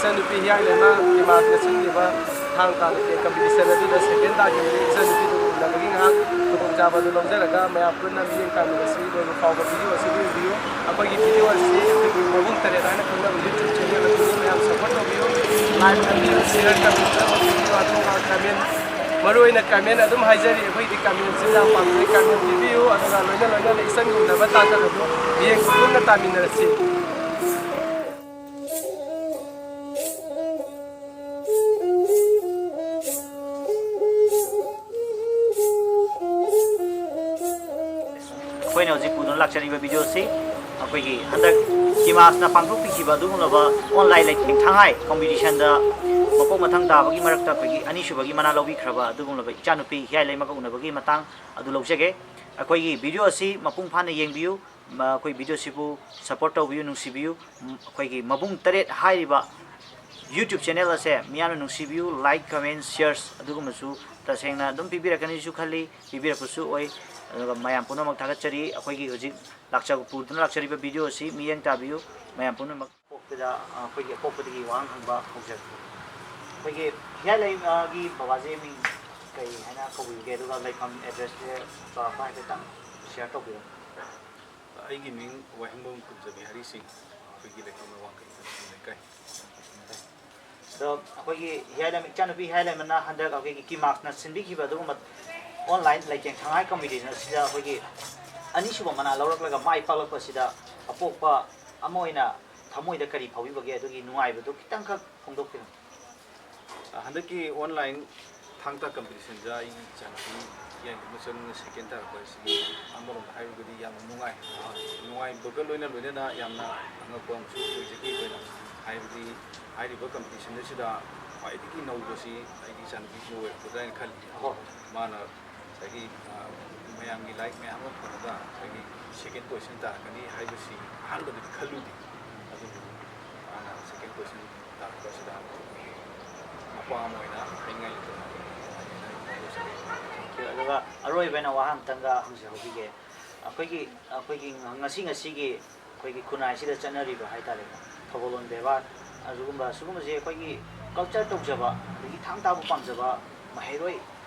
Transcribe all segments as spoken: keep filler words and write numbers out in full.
ꯏꯆꯟꯅꯨꯄꯤ ꯍꯤꯌꯥꯏꯂꯩꯃ ꯀꯤꯃꯥꯁꯅ ꯁꯤꯟꯂꯤꯕ ꯊꯥꯡ ꯇꯥ ꯂꯩꯇꯦꯡ ꯀꯝꯄꯤꯇꯤꯁꯟ ꯑꯗꯨꯗ ꯁꯦꯀꯦꯟ ꯇꯥꯈꯤꯕꯅꯤ꯫ ꯏꯆꯟꯅꯨꯄꯤꯗꯨ ꯎꯅꯕꯒꯤ ꯉꯥꯏꯍꯥꯛ ꯈꯨꯗꯣꯡꯆꯥꯕ ꯑꯗꯨ ꯂꯧꯖꯔꯒ ꯃꯌꯥꯝ ꯄꯨꯟꯅ ꯃꯤꯠꯌꯦꯡ ꯇꯥꯃꯤꯟꯅꯁꯤ꯫ ꯂꯣꯏꯕ ꯐꯥꯎꯕ ꯚꯤꯗꯤꯑꯣ ꯑꯁꯤ ꯌꯦꯡꯕꯤꯌꯨ꯫ ꯑꯩꯈꯣꯏꯒꯤ ꯚꯤꯗꯤꯑꯣ ꯑꯁꯤ ꯑꯩꯈꯣꯏꯒꯤ ꯃꯕꯨꯡ ꯇꯔꯦꯠ ꯍꯥꯏꯅ ꯈꯪꯅꯕ ꯌꯨꯇ꯭ꯌꯨꯕ ꯆꯦꯅꯦꯜ ꯑꯗꯨꯕꯨ ꯃꯌꯥꯝ ꯁꯄꯣꯔꯠ ꯇꯧꯕꯤꯌꯨ꯫ ꯂꯥꯏꯛ ꯇꯧꯕꯤꯌꯨ, ꯁꯤꯌꯔ ꯇꯧꯕꯤꯌꯨ, ꯑꯗꯨꯒ ꯀꯃꯦꯟ, ꯃꯔꯨ ꯑꯣꯏꯅ ꯀꯃꯦꯟ ꯑꯗꯨꯝ ꯍꯥꯏꯖꯔꯤ꯫ ꯑꯩꯈꯣꯏꯒꯤ ꯀꯃꯦꯟꯁꯤ ꯌꯥꯝ ꯄꯥꯝꯖꯩ꯫ ꯀꯃꯦꯟ ꯄꯤꯕꯤꯌꯨ, ꯑꯗꯨꯒ ꯂꯣꯏꯅ ꯂꯣꯏꯅꯅ ꯏꯆꯟꯒꯤ ꯎꯅꯕ ꯇꯥꯟꯖꯕꯗꯨ ꯃꯤꯠꯌꯦꯡ ꯄꯨꯟꯅ ꯇꯥꯃꯤꯟꯅꯔꯁꯤ꯫ ꯑꯩꯈꯣꯏꯅ ꯍꯧꯖꯤꯛ ꯄꯨꯗꯨꯅ ꯂꯥꯛꯆꯔꯤꯕ ꯚꯤꯗꯤꯑꯣꯁꯤ ꯑꯩꯈꯣꯏꯒꯤ ꯍꯟꯗꯛ ꯀꯤꯃꯥꯁꯅ ꯄꯥꯡꯊꯣꯛꯄꯤꯈꯤꯕ ꯑꯗꯨꯒꯨꯝꯂꯕ ꯑꯣꯟꯂꯥꯏꯟ ꯂꯩꯇꯦꯡ ꯊꯥꯡꯍꯥꯏ ꯀꯣꯝꯄꯤꯇꯤꯁꯟꯗ ꯃꯀꯣꯛ ꯃꯊꯪ ꯇꯥꯕꯒꯤ ꯃꯔꯛꯇ ꯑꯩꯈꯣꯏꯒꯤ ꯑꯅꯤꯁꯨꯕꯒꯤ ꯃꯅꯥ ꯂꯧꯕꯤꯈ꯭ꯔꯕ ꯑꯗꯨꯒꯨꯝꯂꯕ ꯏꯆꯥꯅꯨꯄꯤ ꯍꯤꯌꯥꯏꯂꯩꯃꯒ ꯎꯅꯕꯒꯤ ꯃꯇꯥꯡ ꯑꯗꯨ ꯂꯧꯖꯒꯦ꯫ ꯑꯩꯈꯣꯏꯒꯤ ꯚꯤꯗꯤꯑꯣ ꯑꯁꯤ ꯃꯄꯨꯡ ꯐꯥꯅ ꯌꯦꯡꯕꯤꯌꯨ꯫ ꯃ-, ꯑꯩꯈꯣꯏ ꯚꯤꯗꯤꯑꯣꯁꯤꯕꯨ ꯁꯄꯣꯔꯠ ꯇꯧꯕꯤꯌꯨ, ꯅꯨꯡꯁꯤꯕꯤꯌꯨ꯫ ꯎꯝ, ꯑꯩꯈꯣꯏꯒꯤ ꯃꯕꯨꯡ ꯇꯔꯦꯠ ꯍꯥꯏꯔꯤꯕ ꯌꯨꯇ꯭ꯌꯨꯕ ꯆꯦꯅꯦꯜ ꯑꯁꯦ ꯃꯤꯌꯥꯝꯅ ꯅꯨꯡꯁꯤꯕꯤꯌꯨ, ꯂꯥꯏꯛ, ꯀꯃꯦꯟ, ꯁꯤꯌꯔꯁ ꯑꯗꯨꯒꯨꯝꯕꯁꯨ ꯇꯁꯦꯡꯅ ꯑꯗꯨꯝ ꯄꯤꯕꯤꯔꯛꯀꯅꯤꯁꯨ ꯈꯜꯂꯤ, ꯄꯤꯕꯤꯔꯛꯄꯁꯨ ꯑꯣꯏ꯫ ꯑꯗꯨꯒ ꯃꯌꯥꯝ ꯄꯨꯝꯅꯃꯛ ꯊꯥꯒꯠꯆꯔꯤ꯫ ꯑꯩꯈꯣꯏꯒꯤ ꯍꯧꯖꯤꯛ ꯂꯥꯛꯆ-, ꯄꯨꯗꯨꯅ ꯂꯥꯛꯆꯔꯤꯕ ꯚꯤꯗꯤꯑꯣ ꯑꯁꯤ ꯃꯤꯠꯌꯦꯡ ꯇꯥꯕꯤꯌꯨ, ꯃꯌꯥꯝ ꯄꯨꯝꯅꯃꯛ꯫ ꯄꯣꯛꯄꯗ, ꯑ, ꯑꯩꯈꯣꯏꯒꯤ ꯑꯄꯣꯛꯄꯗꯒꯤ ꯋꯥꯍꯪ ꯍꯪꯕ ꯍꯧꯖꯔꯛꯀꯦ꯫ ꯑꯩꯈꯣꯏꯒꯤ ꯍꯤꯌꯥꯏꯂꯩꯃꯒꯤ ꯕꯕꯥꯁꯦ ꯃꯤꯡ ꯀꯩ ꯍꯥꯏꯅ ꯀꯧꯕꯤꯒꯦ? ꯑꯗꯨꯒ ꯂꯩꯐꯝ ꯑꯦꯗ꯭ꯔꯦꯁꯁꯦ ꯆꯥꯎꯔꯥꯛꯄ ꯍꯥꯏꯐꯦꯠꯇꯪ ꯁꯤꯌꯔ ꯇꯧꯕꯤꯔꯝꯃꯨ꯫ ꯑꯩꯒꯤ ꯃꯤꯡ ꯋꯥꯍꯦꯡꯕꯝ ꯀꯨꯝꯖꯕꯤ ꯍꯔꯤ ꯁꯤꯡ, ꯑꯩꯈꯣꯏꯒꯤ ꯂꯩꯐꯝꯅ ꯋꯥꯡꯈꯩ ꯂꯩꯀꯥꯏ꯫ ꯑꯗꯣ ꯑꯩꯈꯣꯏꯒꯤ ꯍꯤꯌꯥꯏꯂꯩꯃ, ꯏꯆꯥꯅꯨꯄꯤ ꯍꯤꯌꯥꯏꯂꯩꯃꯅ ꯍꯟꯗꯛ ꯑꯩꯈꯣꯏꯒꯤ ꯀꯤꯃꯥꯛꯁꯅ ꯁꯤꯟꯕꯤꯈꯤꯕ ꯑꯗꯨꯒꯨꯝꯕ ꯑꯣꯟꯂꯥꯏꯟ ꯂꯩꯇꯦꯡ ꯊꯥꯡꯍꯥꯏ ꯀꯝꯄꯤꯇꯤꯁꯟ ꯑꯁꯤꯗ ꯑꯩꯈꯣꯏꯒꯤ ꯑꯅꯤꯁꯨꯕ ꯃꯅꯥ ꯂꯧꯔꯛꯂꯒ ꯃꯥꯏ ꯄꯥꯛꯂꯛꯄꯁꯤꯗ ꯑꯄꯣꯛꯄ ꯑꯃ ꯑꯣꯏꯅ ꯊꯃꯣꯏꯗ ꯀꯔꯤ ꯐꯥꯎꯕꯤꯕꯒꯦ? ꯑꯗꯨꯒꯤ ꯅꯨꯡꯉꯥꯏꯕꯗꯨ ꯈꯤꯇꯪꯈꯛ ꯐꯣꯡꯗꯣꯛꯄꯤꯔꯝꯃꯨ꯫ ꯍꯟꯗꯛꯀꯤ ꯑꯣꯟꯂꯥꯏꯟ ꯊꯥꯡ ꯇꯥ ꯀꯝꯄꯤꯇꯤꯁꯟꯗ ꯑꯩꯒꯤ ꯏꯆꯥꯅꯨꯄꯤ ꯌꯥꯏꯃ ꯆꯅꯨꯅ ꯁꯦꯀꯦꯟ ꯇꯥꯔꯛꯄ ꯑꯁꯤ ꯑꯃꯔꯣꯝꯗ ꯍꯥꯏꯔꯒꯗꯤ ꯌꯥꯝꯅ ꯅꯨꯡꯉꯥꯏ꯫ ꯅꯨꯡꯉꯥꯏꯕꯒ ꯂꯣꯏꯅ ꯂꯣꯏꯅꯅ ꯌꯥꯝꯅ ꯑꯉꯛꯄ ꯑꯃꯁꯨ ꯑꯣꯏꯖꯈꯤ ꯑꯩꯈꯣꯏꯅ꯫ ꯍꯥꯏꯕꯗꯤ ꯍꯥꯏꯔꯤꯕ ꯀꯝꯄꯤꯇꯤꯁꯟ ꯑꯁꯤꯗ ꯈ꯭ꯋꯥꯏꯗꯒꯤ ꯅꯧꯕꯁꯤ ꯑꯩꯒꯤ ꯏꯆꯥꯅꯨꯄꯤꯁꯤꯅ ꯑꯣꯏꯔꯛꯀꯗ꯭ꯔꯥ ꯍꯥꯏꯅ ꯈꯜꯂꯤ꯫ ꯑꯍꯣꯏ꯫ ꯃꯥꯅ ꯉꯁꯥꯏꯒꯤ, ꯑ, ꯃꯌꯥꯝꯒꯤ ꯂꯥꯏꯛ ꯃꯌꯥꯝ ꯑꯃ ꯐꯪꯉꯒ ꯉꯁꯥꯏꯒꯤ ꯁꯦꯀꯦꯟ ꯄꯣꯖꯤꯁꯟ ꯇꯥꯔꯛꯀꯅꯤ ꯍꯥꯏꯕꯁꯤ ꯑꯍꯥꯟꯕꯗꯗꯤ ꯈꯜꯂꯨꯗꯦ꯫ ꯑꯗꯨꯕꯨ ꯃꯥꯅ ꯁꯦꯀꯦꯟ ꯄꯣꯖꯤꯁꯟ ꯇꯥꯔꯛꯄꯁꯤꯗ ꯑꯩꯈꯣꯏꯒꯤ ꯃꯄꯥ ꯑꯃ ꯑꯣꯏꯅ ꯍꯥꯏꯅꯤꯡꯉꯥꯏ ꯂꯩꯇꯅ ꯅꯨꯡꯉꯥꯏꯖꯅ ꯐꯣꯡꯗꯣꯛꯆꯔꯤ꯫ Thank you꯫ ꯑꯗꯨꯒ ꯑꯔꯣꯏꯕ ꯑꯣꯏꯅ ꯋꯥꯍꯪ ꯑꯝꯇꯪꯒ ꯍꯪꯖꯍꯧꯈꯤꯒꯦ꯫ ꯑꯩꯈꯣꯏꯒꯤ, ꯑꯩꯈꯣꯏꯒꯤ ꯉꯁꯤ ꯉꯁꯤꯒꯤ ꯑꯩꯈꯣꯏꯒꯤ ꯈꯨꯟꯅꯥꯏꯁꯤꯗ ꯆꯠꯅꯔꯤꯕ ꯍꯥꯏꯇꯥꯔꯦꯀꯣ, ꯊꯧꯒꯜꯂꯣꯟ ꯕꯦꯕꯥꯔ, ꯑꯗꯨꯒꯨꯝꯕ ꯁꯤꯒꯨꯝꯕꯁꯦ ꯑꯩꯈꯣꯏꯒꯤ ꯀꯜꯆꯔ ꯇꯧꯖꯕ, ꯑꯗꯒꯤ ꯊꯥꯡ ꯇꯥꯕ ꯄꯥꯝꯖꯕ ꯃꯍꯩꯔꯣꯏ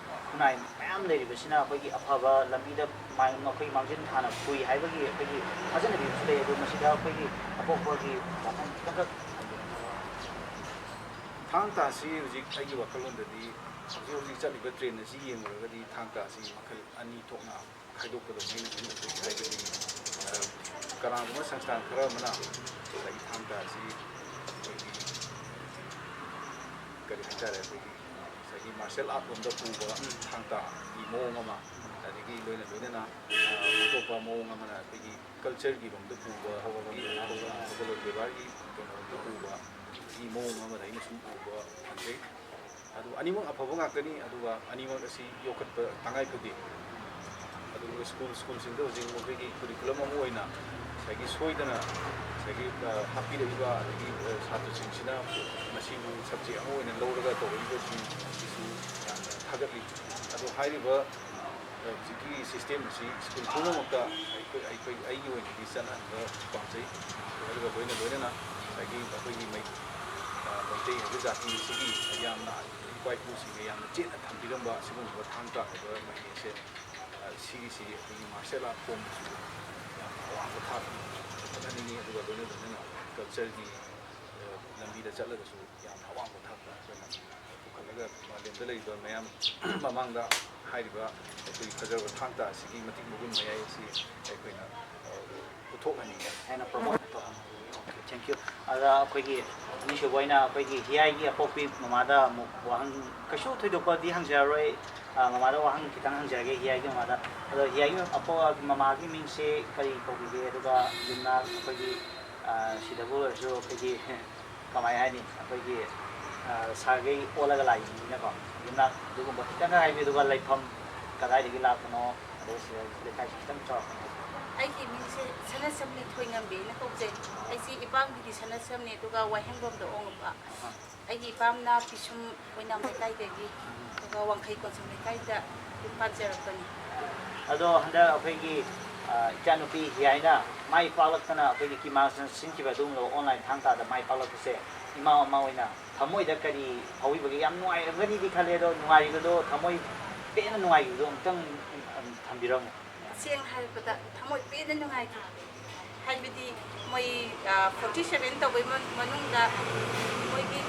ꯈꯨꯟꯅꯥꯏ ꯃꯌꯥꯝ ꯂꯩꯔꯤꯕꯁꯤꯅ ꯑꯩꯈꯣꯏꯒꯤ ꯑꯐꯕ ꯂꯝꯕꯤꯗ ꯃꯥꯏ-, ꯃꯈꯣꯏ ꯃꯥꯡꯖꯤꯟ ꯊꯥꯅ ꯄꯨꯏ ꯍꯥꯏꯕꯒꯤ ꯑꯩꯈꯣꯏꯒꯤ ꯊꯥꯖꯅꯕꯤ ꯑꯃꯁꯨ ꯂꯩ꯫ ꯑꯗꯣ ꯃꯁꯤꯗ ꯑꯩꯈꯣꯏꯒꯤ ꯑꯄꯣꯛꯄꯒꯤ ꯋꯥꯐꯝ ꯈꯤꯇꯪꯈꯛ ꯊꯝꯕꯤꯌꯨ꯫ ꯊꯥꯡ ꯇꯥ ꯑꯁꯤ ꯍꯧꯖꯤꯛ ꯑꯩꯒꯤ ꯋꯥꯈꯜꯂꯣꯟꯗꯗꯤ ꯍꯧꯖꯤꯛ ꯍꯧꯖꯤꯛ ꯆꯠꯂꯤꯕ ꯇ꯭ꯔꯦꯟ ꯑꯁꯤ ꯌꯦꯡꯂꯨꯔꯒꯗꯤ ꯊꯥꯡ ꯇꯥ ꯑꯁꯤ ꯃꯈꯜ ꯑꯅꯤ ꯊꯣꯛꯅ ꯈꯥꯏꯗꯣꯛꯀꯗꯕꯅꯤ ꯍꯥꯏꯅ ꯈꯟꯖꯩ꯫ ꯍꯥꯏꯕꯗꯤ, ꯑ, ꯀꯅꯥꯒꯨꯝꯕ ꯁꯪꯁꯊꯥꯟ ꯈꯔ ꯑꯃꯅ ꯉꯁꯥꯏꯒꯤ ꯊꯥꯡ ꯇꯥ ꯑꯁꯤ ꯑꯩꯈꯣꯏꯒꯤ, ꯀꯔꯤ ꯍꯥꯏꯇꯥꯔꯦ, ꯑꯩꯈꯣꯏꯒꯤ ꯉꯁꯥꯏꯒꯤ ꯃꯥꯔꯁꯦꯜ ꯑꯥꯔꯠ ꯂꯣꯝꯗ ꯄꯨꯕ ꯊꯥꯡ ꯇꯥꯒꯤ ꯃꯑꯣꯡ ꯑꯃ, ꯑꯗꯒꯤ ꯂꯣꯏꯅ ꯂꯣꯏꯅꯅ, ꯑ, ꯑꯇꯣꯞꯄ ꯃꯑꯣꯡ ꯑꯃꯅ ꯑꯩꯈꯣꯏꯒꯤ ꯀꯜꯆꯔꯒꯤ ꯂꯣꯝꯗ ꯄꯨꯕ, ꯊꯧꯒꯜꯂꯣꯟ ꯕꯦꯕꯥꯔꯒꯤ ꯀꯩꯅꯣꯔꯣꯝꯗ ꯄꯨꯕ, ꯁꯤꯒꯤ ꯃꯑꯣꯡ ꯑꯃꯗ ꯑꯩꯅ ꯁꯨꯝ ꯎꯕ ꯐꯪꯖꯩ꯫ ꯑꯗꯨ ꯑꯅꯤꯃꯛ ꯑꯐꯕ ꯉꯥꯛꯇꯅꯤ, ꯑꯗꯨꯒ ꯑꯅꯤꯃꯛ ꯑꯁꯤ ꯌꯣꯛꯈꯠꯄ ꯇꯉꯥꯏ ꯐꯗꯦ꯫ ꯑꯗꯨꯒ ꯁ꯭ꯀꯨꯜ, ꯁ꯭ꯀꯨꯜꯁꯤꯡꯗ ꯍꯧꯖꯤꯛ ꯃꯈꯣꯏꯒꯤ ꯀꯨꯔꯤꯀꯨꯂꯝ ꯑꯃ ꯑꯣꯏꯅ ꯉꯁꯥꯏꯒꯤ ꯁꯣꯏꯗꯅ ꯉꯁꯥꯏꯒꯤ, ꯑ, ꯍꯥꯞꯄꯤꯔꯛꯏꯕ, ꯑꯗꯒꯤ, ꯑ, ꯁꯥꯇ꯭ꯔꯁꯤꯡꯁꯤꯅ ꯃꯁꯤꯕꯨ ꯁꯕꯖꯦꯛ ꯑꯃ ꯑꯣꯏꯅ ꯂꯧꯔꯒ ꯇꯧꯔꯛꯏꯕꯁꯤꯡ ꯑꯁꯤꯁꯨ ꯌꯥꯝꯅ ꯊꯥꯒꯠꯂꯤ꯫ ꯑꯗꯣ ꯍꯥꯏꯔꯤꯕ, ꯑ, ꯍꯧꯖꯤꯛꯀꯤ ꯁꯤꯁꯇꯦꯝ ꯑꯁꯤ ꯁ꯭ꯀꯨꯜ ꯄꯨꯝꯅꯃꯛꯇ ꯑꯩꯈꯣꯏ, ꯑꯩꯈꯣꯏ, ꯑꯩꯒꯤ ꯑꯣꯏꯅꯗꯤ ꯆꯠꯅꯍꯟꯕ ꯄꯥꯝꯖꯩ꯫ ꯑꯗꯨꯒ ꯂꯣꯏꯅ ꯂꯣꯏꯅꯅ ꯉꯁꯥꯏꯒꯤ ꯑꯩꯈꯣꯏꯒꯤ ꯃꯩ-, ꯑ, ꯃꯩꯇꯩ ꯍꯥꯏꯕ ꯖꯥꯇꯤ ꯑꯁꯤꯒꯤ ꯌꯥꯝꯅ ꯏꯄꯥ ꯏꯄꯨꯁꯤꯡꯅ ꯌꯥꯝꯅ ꯆꯦꯠꯅ ꯊꯝꯕꯤꯔꯝꯕ ꯑꯁꯤꯒꯨꯝꯂꯕ ꯊꯥꯡ ꯇꯥ ꯍꯥꯏꯕ ꯃꯍꯩ ꯑꯁꯦ, ꯑ, ꯁꯤꯒꯤꯁꯤ ꯑꯩꯈꯣꯏꯒꯤ ꯃꯥꯔꯁꯦꯜ ꯑꯥꯔꯠ ꯐꯣꯝꯁꯤ ꯌꯥꯝꯅ ꯑꯋꯥꯡꯕ ꯊꯥꯛꯀꯤ ꯆꯠꯅꯕꯤꯅꯤ꯫ ꯑꯗꯨꯒ ꯂꯣꯏꯅ ꯂꯣꯏꯅꯅ ꯀꯜꯆꯔꯒꯤ, ꯑ, ꯂꯝꯕꯤꯗ ꯆꯠꯂꯒꯁꯨ ꯌꯥꯝꯅ ꯑꯋꯥꯡꯕ ꯊꯥꯛꯇ ꯑꯩꯈꯣꯏꯅ ꯄꯨꯈꯠꯂꯒ ꯃꯥꯂꯦꯝꯗ ꯂꯩꯔꯤꯕ ꯃꯌꯥꯝ ꯃꯃꯥꯡꯗ ꯍꯥꯏꯔꯤꯕ ꯑꯩꯈꯣꯏꯒꯤ ꯐꯖꯔꯕ ꯊꯥꯡ ꯇꯥ ꯑꯁꯤꯒꯤ ꯃꯇꯤꯛ ꯃꯒꯨꯟ ꯃꯌꯥꯏ ꯑꯁꯤ ꯑꯩꯈꯣꯏꯅ, ꯑ, ꯎꯠꯊꯣꯛꯍꯟꯅꯤꯡꯉꯤ꯫ ꯍꯦꯟꯅ ꯄ꯭ꯔꯃꯣꯠ ꯇꯧꯍꯟꯅꯤꯡꯉꯤ꯫ Okay, thank you. ꯑꯗ ꯑꯩꯈꯣꯏꯒꯤ ꯑꯅꯤꯁꯨꯕ ꯑꯣꯏꯅ ꯑꯩꯈꯣꯏꯒꯤ ꯍꯤꯌꯥꯏꯒꯤ ꯑꯄꯣꯛꯄꯤ ꯃꯃꯥꯗ ꯑꯃꯨꯛ ꯋꯥꯍꯪ ꯀꯩꯁꯨ ꯊꯣꯏꯗꯣꯛꯄꯗꯤ ꯍꯪꯖꯔꯔꯣꯏ꯫ ꯑ, ꯃꯃꯥꯗ ꯋꯥꯍꯪ ꯈꯤꯇꯪ ꯍꯪꯖꯔꯒꯦ ꯍꯤꯌꯥꯏꯒꯤ ꯃꯃꯥꯗ꯫ ꯑꯗꯣ ꯍꯤꯌꯥꯏꯒꯤ ꯑꯄꯣ-, ꯃꯃꯥꯒꯤ ꯃꯤꯡꯁꯦ ꯀꯔꯤ ꯀꯧꯕꯤꯒꯦ? ꯑꯗꯨꯒ ꯌꯨꯝꯅꯥꯛ ꯑꯩꯈꯣꯏꯒꯤ, ꯑ, ꯁꯤꯗꯕꯨ ꯑꯣꯏꯔꯁꯨ ꯑꯩꯈꯣꯏꯒꯤ ꯀꯃꯥꯏ ꯍꯥꯏꯅꯤ? ꯑꯩꯈꯣꯏꯒꯤ, ꯑ, ꯁꯍꯔꯒꯩ ꯑꯣꯜꯂꯒ ꯂꯥꯛꯏꯕꯅꯤꯅꯀꯣ꯫ ꯌꯨꯝꯅꯥꯛ ꯑꯗꯨꯒꯨꯝꯕ ꯈꯤꯇꯪꯒ ꯍꯥꯏꯕꯤꯌꯨ, ꯑꯗꯨꯒ ꯂꯩꯐꯝ ꯀꯗꯥꯏꯗꯒꯤ ꯂꯥꯛꯄꯅꯣ, ꯑꯗꯨꯒ ꯁꯤꯗ ꯂꯩꯀꯥꯏꯁꯤ ꯈꯤꯇꯪ ꯆꯥꯎꯔꯥꯛꯄ ꯍꯥꯏꯕꯤꯌꯨ꯫ ꯑꯩꯒꯤ ꯃꯤꯡꯁꯦ ꯁꯅꯥꯁꯝ ꯅꯤꯡꯊꯣꯏꯉꯝꯕꯤ ꯍꯥꯏꯅ ꯀꯧꯖꯩ꯫ ꯑꯩꯁꯤ ꯏꯄꯥꯝꯒꯤꯗꯤ ꯁꯅꯥꯁꯝꯅꯤ, ꯑꯗꯨꯒ ꯋꯥꯍꯦꯡꯕꯝꯗ ꯑꯣꯡꯉꯛꯄ꯫ ꯑꯍꯥ꯫ ꯑꯩꯒꯤ ꯏꯄꯥꯝꯅ ꯄꯤꯁꯨꯝ ꯑꯣꯏꯅꯥꯝ ꯂꯩꯀꯥꯏꯗꯒꯤ, ꯑꯗꯨꯒ ꯋꯥꯡꯈꯩ ꯀꯣꯟꯁꯝ ꯂꯩꯀꯥꯏꯗ ꯌꯨꯝ ꯄꯥꯟꯖꯔꯛꯄꯅꯤ꯫ ꯑꯗꯣ ꯍꯟꯗꯛ ꯑꯩꯈꯣꯏꯒꯤ ꯏꯆꯥꯅꯨꯄꯤ ꯍꯤꯌꯥꯏꯅ ꯃꯥꯏ ꯄꯥꯛꯂꯛꯇꯅ ꯑꯩꯈꯣꯏꯒꯤ ꯀꯤꯃꯥꯁꯅ ꯁꯤꯟꯈꯤꯕ ꯑꯗꯨꯒꯨꯝꯂꯕ ꯑꯣꯟꯂꯥꯏꯟ ꯊꯥꯡ ꯇꯥꯗ ꯃꯥꯏ ꯄꯥꯛꯂꯛꯄꯁꯦ ꯏꯃꯥ ꯃꯃꯥ ꯑꯣꯏꯅ ꯊꯃꯣꯏꯗ ꯀꯔꯤ ꯐꯥꯎꯕꯤꯕꯒꯦ? ꯌꯥꯝ ꯅꯨꯡꯉꯥꯏꯔꯝꯒꯅꯤꯗꯤ ꯈꯜꯂꯦ, ꯑꯗꯣ ꯅꯨꯡꯉꯥꯏꯔꯤꯕꯗꯣ, ꯊꯃꯣꯏ ꯄꯦꯟꯅ ꯅꯨꯡꯉꯥꯏꯈꯤꯕꯗꯣ ꯑꯃꯨꯛꯇꯪ ꯊꯝꯕꯤꯔꯝꯃꯨ꯫ ꯇꯁꯦꯡꯅ ꯍꯥꯏꯔꯕꯗ ꯊꯃꯣꯏ ꯄꯦꯟꯅ ꯅꯨꯡꯉꯥꯏꯈꯤ꯫ ꯍꯥꯏꯕꯗꯤ ꯃꯣꯏ ꯐꯣꯔꯇꯤ ꯁꯚꯦꯟ ꯇꯧꯕꯩ ꯃꯅꯨꯡꯗ ꯃꯣꯏꯒꯤ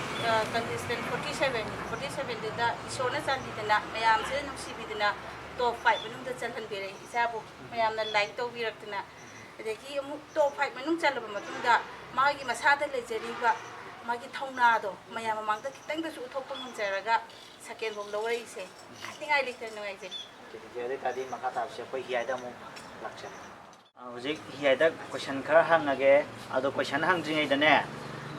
ꯀꯟꯇꯦꯁꯇꯦꯟ ꯐꯣꯔꯇꯤ ꯁꯚꯦꯟ ꯐꯣꯔꯇꯤ ꯁꯚꯦꯟꯗꯨꯗ ꯏꯁꯣꯔꯅ ꯆꯥꯟꯕꯤꯗꯅ ꯃꯌꯥꯝꯁꯤꯅ ꯅꯨꯡꯁꯤꯕꯤꯗꯅ ꯇꯣꯞ ꯐꯥꯏꯚ ꯃꯅꯨꯡꯗ ꯆꯜꯍꯟꯕꯤꯔꯦ꯫ ꯏꯆꯥꯕꯨ ꯃꯌꯥꯝꯅ ꯂꯥꯏꯛ ꯇꯧꯕꯤꯔꯛꯇꯅ, ꯑꯗꯒꯤ ꯑꯃꯨꯛ ꯇꯣꯞ ꯐꯥꯏꯚ ꯃꯅꯨꯡ ꯆꯜꯂꯕ ꯃꯇꯨꯡꯗ ꯃꯥꯒꯤ ꯃꯁꯥꯗ ꯂꯩꯖꯔꯤꯕ ꯃꯥꯒꯤ ꯊꯧꯅꯥꯗꯣ ꯃꯌꯥꯝ ꯃꯃꯥꯡꯗ ꯈꯤꯇꯪꯗꯁꯨ ꯎꯠꯊꯣꯛꯄ ꯉꯝꯖꯔꯒ ꯁꯦꯀꯦꯟ ꯐꯥꯎ ꯂꯧꯔꯛꯏꯁꯦ ꯍꯥꯏꯅꯤꯡꯉꯥꯏ ꯂꯩꯇꯅ ꯅꯨꯡꯉꯥꯏꯖꯩ꯫ ꯑꯗꯨ ꯑꯣꯏ ꯇꯥꯔꯗꯤ ꯃꯈꯥ ꯇꯥꯕꯁꯦ ꯑꯩꯈꯣꯏ ꯍꯤꯌꯥꯏꯗ ꯑꯃꯨꯛ ꯂꯥꯛꯆꯔꯦ꯫ ꯍꯧꯖꯤꯛ ꯍꯤꯌꯥꯏꯗ ꯀꯣꯏꯁꯟ ꯈꯔ ꯍꯪꯉꯒꯦ꯫ ꯑꯗꯣ ꯀꯣꯏꯁꯟ ꯍꯪꯗ꯭ꯔꯤꯉꯩꯗꯅꯦ,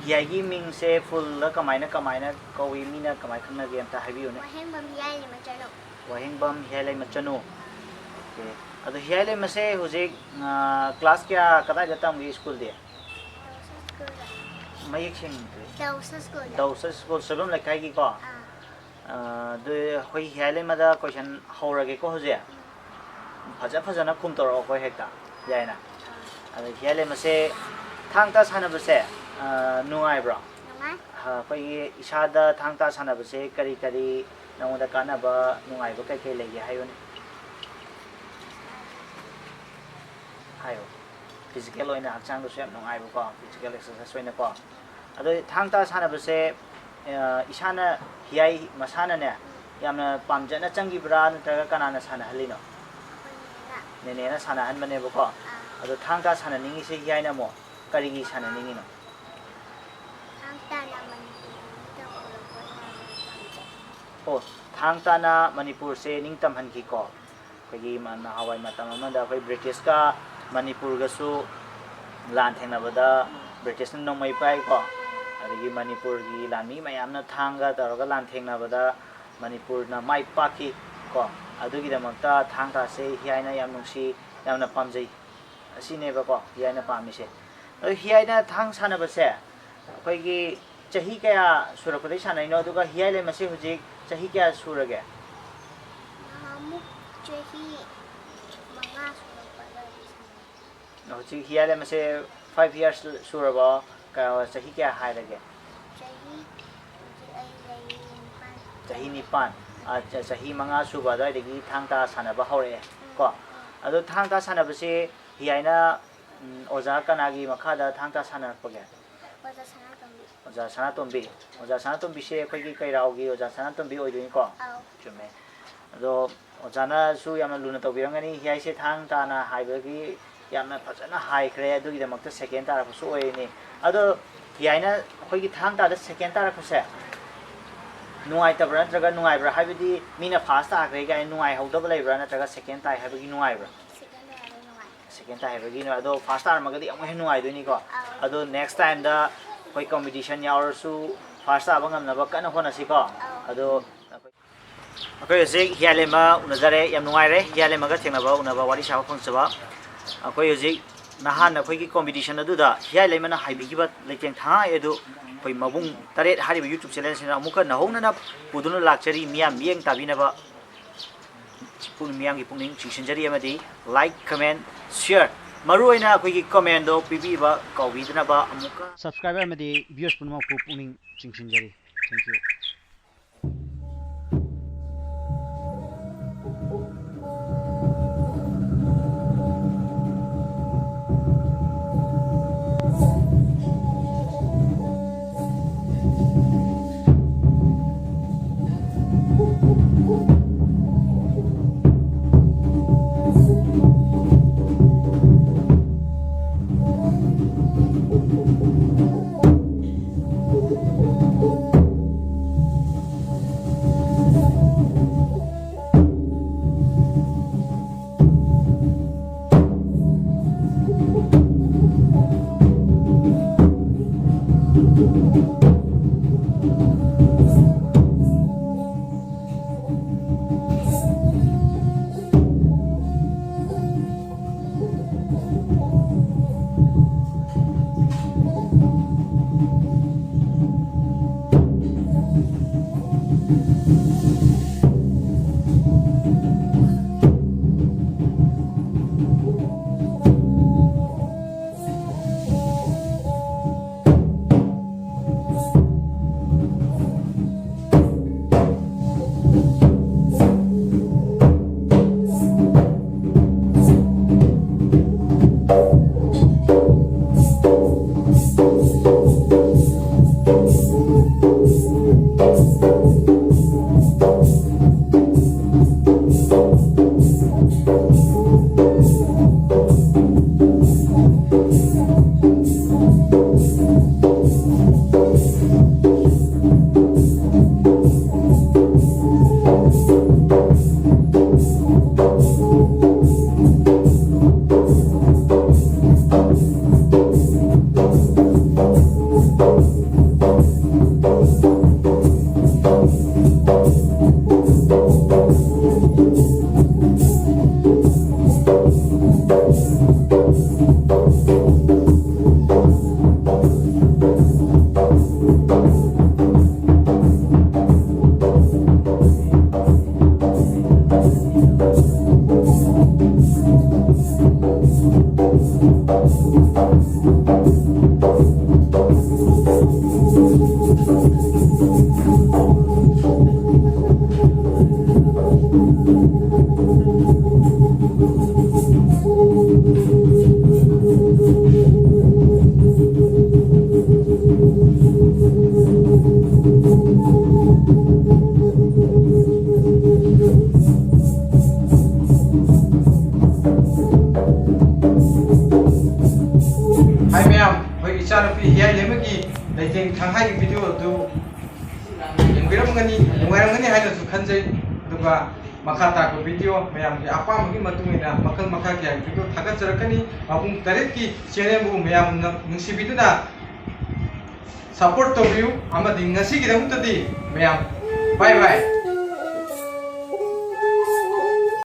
ꯍꯤꯌꯥꯏꯒꯤ ꯃꯤꯡꯁꯦ ꯐꯨꯜꯗ ꯀꯃꯥꯏꯅ ꯀꯃꯥꯏꯅ ꯀꯧꯏ, ꯃꯤꯅ ꯀꯃꯥꯏꯅ ꯈꯪꯅꯒꯦ, ꯑꯝꯇ ꯍꯥꯏꯕꯤꯌꯨꯅꯦ꯫ ꯋꯥꯍꯦꯡꯕꯝ ꯍꯤꯌꯥꯏ ꯂꯩꯃꯆꯅꯨ꯫ ꯋꯥꯍꯦꯡꯕꯝ ꯍꯤꯌꯥꯏ ꯂꯩꯃꯆꯅꯨ꯫ ꯑꯣꯀꯦ꯫ ꯑꯗꯣ ꯍꯤꯌꯥꯏ ꯂꯩꯃꯁꯦ ꯍꯧꯖꯤꯛ ꯀ꯭ꯂꯥꯁ ꯀꯌꯥ, ꯀꯗꯥꯏꯗ ꯇꯝꯒꯦ ꯁ꯭ꯀꯨꯜꯗꯤ? ꯃꯌꯦꯛ ꯁꯦꯡꯗ꯭ꯔꯤ꯫ ꯗꯧꯁ ꯁ꯭ꯀꯨꯜꯗ꯫ ꯗꯧꯁ ꯁ꯭ꯀꯨꯜ ꯁꯣꯏꯕꯝ ꯂꯩꯀꯥꯏꯒꯤꯀꯣ? ꯑꯥ꯫ ꯑꯗꯨ ꯑꯩꯈꯣꯏ ꯍꯤꯌꯥꯏ ꯂꯩꯃꯗ ꯀꯣꯏꯁꯟ ꯍꯧꯔꯒꯦꯀꯣ ꯍꯧꯖꯤꯛ꯫ ꯐꯖ ꯐꯖꯅ ꯈꯨꯝ ꯇꯧꯔꯛꯑꯣꯀꯣ ꯍꯦꯛꯇ꯫ ꯌꯥꯏꯅ? ꯑꯗꯣ ꯍꯤꯌꯥꯏ ꯂꯩꯃꯁꯦ ꯊꯥꯡ ꯇꯥ ꯁꯥꯟꯅꯕꯁꯦ ꯅꯨꯡꯉꯥꯏꯕ꯭ꯔꯣ? ꯅꯨꯡꯉꯥꯏ꯫ ꯑꯩꯈꯣꯏꯒꯤ ꯏꯁꯥꯗ ꯊꯥꯡ ꯇꯥ ꯁꯥꯟꯅꯕꯁꯦ ꯀꯔꯤ ꯀꯔꯤ ꯅꯉꯣꯟꯗ ꯀꯥꯟꯅꯕ, ꯅꯨꯡꯉꯥꯏꯕ ꯀꯩ ꯀꯩ ꯂꯩꯒꯦ ꯍꯥꯏꯌꯨꯅꯦ꯫ ꯍꯥꯏꯌꯣ꯫ ꯐꯤꯖꯤꯀꯦꯜ ꯑꯣꯏꯅ ꯍꯛꯆꯥꯡꯗꯁꯨ ꯌꯥꯝ ꯅꯨꯡꯉꯥꯏꯕꯀꯣ, ꯐꯤꯖꯤꯀꯦꯜ ꯑꯦꯛꯁꯔꯁꯥꯏꯁ ꯑꯣꯏꯅꯀꯣ꯫ ꯑꯗꯣ ꯊꯥꯡ ꯇꯥ ꯁꯥꯟꯅꯕꯁꯦ ꯏꯁꯥꯅ, ꯍꯤꯌꯥꯏ ꯃꯁꯥꯅꯅꯦ, ꯌꯥꯝꯅ ꯄꯥꯝꯖꯅ ꯆꯪꯈꯤꯕ꯭ꯔꯥ, ꯅꯠꯇ꯭ꯔꯒ ꯀꯅꯥꯅ ꯁꯥꯟꯅꯍꯜꯂꯤꯅꯣ? ꯅꯦꯅꯦꯅ ꯁꯥꯟꯅꯍꯟꯕꯅꯦꯕꯀꯣ꯫ ꯑꯗꯣ ꯊꯥꯡ ꯇꯥ ꯁꯥꯟꯅꯅꯤꯡꯉꯤꯁꯦ ꯍꯤꯌꯥꯏꯅ ꯑꯃꯨꯛ ꯀꯔꯤꯒꯤ ꯁꯥꯟꯅꯅꯤꯡꯉꯤꯅꯣ? ꯊꯥꯡ ꯇꯥꯅ ꯃꯅꯤꯄꯨꯔ ꯅꯤꯡꯇꯝ ꯈꯨꯔꯛꯄ ꯌꯥꯝꯅ ꯄꯥꯝꯖꯩ꯫ ꯑꯣ, ꯊꯥꯡ ꯇꯥꯅ ꯃꯅꯤꯄꯨꯔꯁꯦ ꯅꯤꯡꯇꯝꯍꯟꯈꯤꯀꯣ꯫ ꯑꯩꯈꯣꯏꯒꯤ ꯅꯍꯥꯟꯋꯥꯏ ꯃꯇꯝ ꯑꯃꯗ ꯑꯩꯈꯣꯏ ꯕ꯭ꯔꯤꯇꯤꯁꯀ ꯃꯅꯤꯄꯨꯔꯒꯁꯨ ꯂꯥꯟ ꯊꯦꯡꯅꯕꯗ ꯕ꯭ꯔꯤꯇꯤꯁꯅ ꯅꯣꯡꯃꯩ ꯄꯥꯏꯀꯣ꯫ ꯑꯗꯒꯤ ꯃꯅꯤꯄꯨꯔꯒꯤ ꯂꯥꯟꯃꯤ ꯃꯌꯥꯝꯅ ꯊꯥꯡꯒ ꯇꯧꯔꯒ ꯂꯥꯟ ꯊꯦꯡꯅꯕꯗ ꯃꯅꯤꯄꯨꯔꯅ ꯃꯥꯏ ꯄꯥꯛꯈꯤ ꯀꯣ꯫ ꯑꯗꯨꯒꯤꯗꯃꯛꯇ ꯊꯥꯡ ꯇꯥꯁꯦ ꯍꯤꯌꯥꯏꯅ ꯌꯥꯝ ꯅꯨꯡꯁꯤ, ꯌꯥꯝꯅ ꯄꯥꯝꯖꯩ꯫ ꯑꯁꯤꯅꯦꯕꯀꯣ ꯍꯤꯌꯥꯏꯅ ꯄꯥꯝꯃꯤꯁꯦ꯫ ꯑꯗꯣ ꯍꯤꯌꯥꯏꯅ ꯊꯥꯡ ꯁꯥꯟꯅꯕꯁꯦ ꯑꯩꯈꯣꯏꯒꯤ ꯆꯍꯤ ꯀꯌꯥ ꯁꯨꯔꯛꯄꯗꯒꯤ ꯁꯥꯟꯅꯩꯅꯣ? ꯑꯗꯨꯒ ꯍꯤꯌꯥꯏ ꯂꯩꯃꯁꯦ ꯍꯧꯖꯤꯛ ꯆꯍꯤ ꯀꯌꯥ ꯁꯨꯔꯒꯦ? ꯅꯍꯥꯟꯃꯨꯛ ꯆꯍꯤ ꯃꯉꯥ ꯁꯨꯔꯛꯄꯗ꯫ ꯍꯧꯖꯤꯛ ꯍꯤꯌꯥꯂꯦꯝ ꯑꯁꯦ five years ꯁꯨꯔꯕꯣ? ꯀ-, ꯆꯍꯤ ꯀꯌꯥ ꯍꯥꯏꯔꯒꯦ? ꯆꯍꯤ ꯍꯧꯖꯤꯛ ꯑꯩ ꯆꯍꯤ ꯅꯤꯄꯥꯟ꯫ ꯆꯍꯤ ꯅꯤꯄꯥꯟ꯫ ꯑ, ꯆ-, ꯆꯍꯤ ꯃꯉꯥ ꯁꯨꯕ ꯑꯗꯨꯋꯥꯏꯗꯒꯤ ꯊꯥꯡ ꯇꯥ ꯁꯥꯟꯅꯕ ꯍꯧꯔꯛꯑꯦ ꯀꯣ? ꯑꯗꯣ ꯊꯥꯡ ꯇꯥ ꯁꯥꯟꯅꯕꯁꯦ ꯍꯤꯌꯥꯏꯅ, ꯎꯝ, ꯑꯣꯖꯥ ꯀꯅꯥꯒꯤ ꯃꯈꯥꯗ ꯊꯥꯡ ꯇꯥ ꯁꯥꯟꯅꯔꯛꯄꯒꯦ? ꯑꯣꯖꯥ ꯁꯅꯥꯇꯣꯝꯕꯤ꯫ ꯑꯣꯖꯥ ꯁꯅꯥꯇꯣꯝꯕꯤ꯫ ꯑꯣꯖꯥ ꯁꯅꯥꯇꯣꯝꯕꯤꯁꯦ ꯑꯩꯈꯣꯏꯒꯤ ꯀꯩꯔꯥꯎꯒꯤ ꯑꯣꯖꯥ ꯁꯅꯥꯇꯣꯝꯕꯤ ꯑꯣꯏꯗꯣꯏꯅꯤꯀꯣ? ꯑꯧ꯫ ꯆꯨꯝꯃꯦ꯫ ꯑꯗꯣ ꯑꯣꯖꯥꯅꯁꯨ ꯌꯥꯝꯅ ꯂꯨꯅ ꯇꯧꯕꯤꯔꯝꯒꯅꯤ꯫ ꯍꯤꯌꯥꯏꯁꯦ ꯊꯥꯡ ꯇꯥꯅ ꯍꯥꯏꯕꯒꯤ ꯌꯥꯝꯅ ꯐꯖꯅ ꯍꯥꯏꯈ꯭ꯔꯦ, ꯑꯗꯨꯒꯤꯗꯃꯛꯇ second ꯇꯥꯔꯛꯄꯁꯨ ꯑꯣꯏꯔꯤꯅꯤ꯫ ꯑꯗꯣ ꯍꯤꯌꯥꯏꯅ ꯑꯩꯈꯣꯏꯒꯤ ꯊꯥꯡ ꯇꯥꯗ second ꯇꯥꯔꯛꯄꯁꯦ ꯅꯨꯡꯉꯥꯏꯇꯕ꯭ꯔꯥ ꯅꯠꯇ꯭ꯔꯒ ꯅꯨꯡꯉꯥꯏꯕ꯭ꯔꯥ? ꯍꯥꯏꯕꯗꯤ ꯃꯤꯅ first ꯇꯥꯈ꯭ꯔꯦ ꯀꯥꯏꯅ ꯅꯨꯡꯉꯥꯏꯍꯧꯗꯕ ꯂꯩꯕ꯭ꯔꯥ ꯅꯠꯇ꯭ꯔꯒ second ꯇꯥꯏ ꯍꯥꯏꯕꯒꯤ ꯅꯨꯡꯉꯥꯏꯕ꯭ꯔꯥ? Second ꯇꯥꯔꯗꯤ ꯅꯨꯡꯉꯥꯏ꯫ Second ꯇꯥꯏ ꯍꯥꯏꯕꯒꯤꯅꯣ꯫ ꯑꯗꯣ first ꯇꯥꯔꯝꯃꯒꯗꯤ ꯑꯃꯨꯛ ꯍꯦꯟꯅ ꯅꯨꯡꯉꯥꯏꯗꯣꯏꯅꯤꯀꯣ꯫ ꯑꯧ꯫ ꯑꯗꯣ next timeꯗ ꯑꯩꯈꯣꯏ competition ꯌꯥꯎꯔꯁꯨ first ꯇꯥꯕ ꯉꯝꯅꯕ ꯀꯟꯅ ꯍꯣꯠꯅꯁꯤꯀꯣ꯫ ꯑꯧ꯫ ꯑꯗꯣ ꯑꯩꯈꯣꯏ ꯍꯧꯖꯤꯛ ꯍꯤꯌꯥꯂꯦꯝꯕ ꯎꯅꯖꯔꯦ꯫ ꯌꯥꯝ ꯅꯨꯡꯉꯥꯏꯔꯦ ꯍꯤꯌꯥꯂꯦꯝꯕꯒ ꯊꯦꯡꯅꯕ, ꯎꯅꯕ, ꯋꯥꯔꯤ ꯁꯥꯕ ꯐꯪꯖꯕ꯫ ꯑꯩꯈꯣꯏ ꯍꯧꯖꯤꯛ ꯅꯍꯥꯟ ꯑꯩꯈꯣꯏꯒꯤ competition ꯑꯗꯨꯗ ꯍꯤꯌꯥꯂꯦꯝꯕꯅ ꯍꯥꯏꯕꯤꯈꯤꯕ ꯂꯩꯇꯦꯡ ꯊꯥꯡ ꯑꯗꯨ ꯑꯩꯈꯣꯏ ꯃꯕꯨꯡ ꯇꯔꯦꯠ ꯍꯥꯏꯔꯤꯕ YouTube channelꯁꯤꯅ ꯑꯃꯨꯛꯀ ꯅꯧꯍꯧꯅꯅ ꯄꯨꯗꯨꯅ ꯂꯥꯛꯆꯔꯤ꯫ ꯃꯤꯌꯥꯝ ꯃꯤꯠꯌꯦꯡ ꯇꯥꯕꯤꯅꯕ ꯄꯨꯛꯅꯤꯡ, ꯃꯤꯌꯥꯝꯒꯤ ꯄꯨꯛꯅꯤꯡ ꯆꯤꯡꯁꯤꯟꯖꯔꯤ ꯑꯃꯗꯤ like, comment, share, ꯃꯔꯨꯑꯣꯏꯅ ꯑꯩꯈꯣꯏꯒꯤ commentꯗꯣ ꯄꯤꯕꯤꯕ ꯀꯥꯎꯕꯤꯗꯅꯕ ꯑꯃꯨꯛꯀ subscriber ꯑꯃꯗꯤ viewers ꯄꯨꯝꯅꯃꯛꯄꯨ ꯄꯨꯛꯅꯤꯡ ꯆꯤꯡꯁꯤꯟꯖꯔꯤ꯫ Thank you. ꯍꯥꯏ ꯃꯌꯥꯝ, ꯑꯩꯈꯣꯏꯒꯤ ꯏꯆꯥꯅꯨꯄꯤ ꯍꯤꯌꯥꯏ ꯂꯩꯃꯒꯤ ꯂꯩꯇꯦꯡ ꯊꯥꯡꯍꯥꯏꯒꯤ video ꯑꯗꯨ ꯌꯦꯡꯕꯤꯔꯝꯒꯅꯤ, ꯅꯨꯡꯉꯥꯏꯔꯝꯒꯅꯤ ꯍꯥꯏꯅꯁꯨ ꯈꯟꯖꯩ꯫ ꯑꯗꯨꯒ ꯃꯈꯥ ꯇꯥꯛꯄ video ꯃꯌꯥꯝꯒꯤ ꯑꯄꯥꯝꯕꯒꯤ ꯃꯇꯨꯡ ꯏꯟꯅ ꯃꯈꯜ ꯃꯈꯥꯒꯤ video ꯊꯥꯒꯠꯆꯔꯛꯀꯅꯤ꯫ ꯃꯄꯨꯡ ꯇꯔꯦꯠꯀꯤ channelꯕꯨ ꯃꯌꯥꯝꯅ ꯅꯨꯡꯁꯤꯕꯤꯗꯨꯅ support ꯇꯧꯕꯤꯌꯨ꯫ ꯑꯃꯗꯤ ꯉꯁꯤꯒꯤꯗꯃꯛꯇꯗꯤ ꯃꯌꯥꯝ bye bye꯫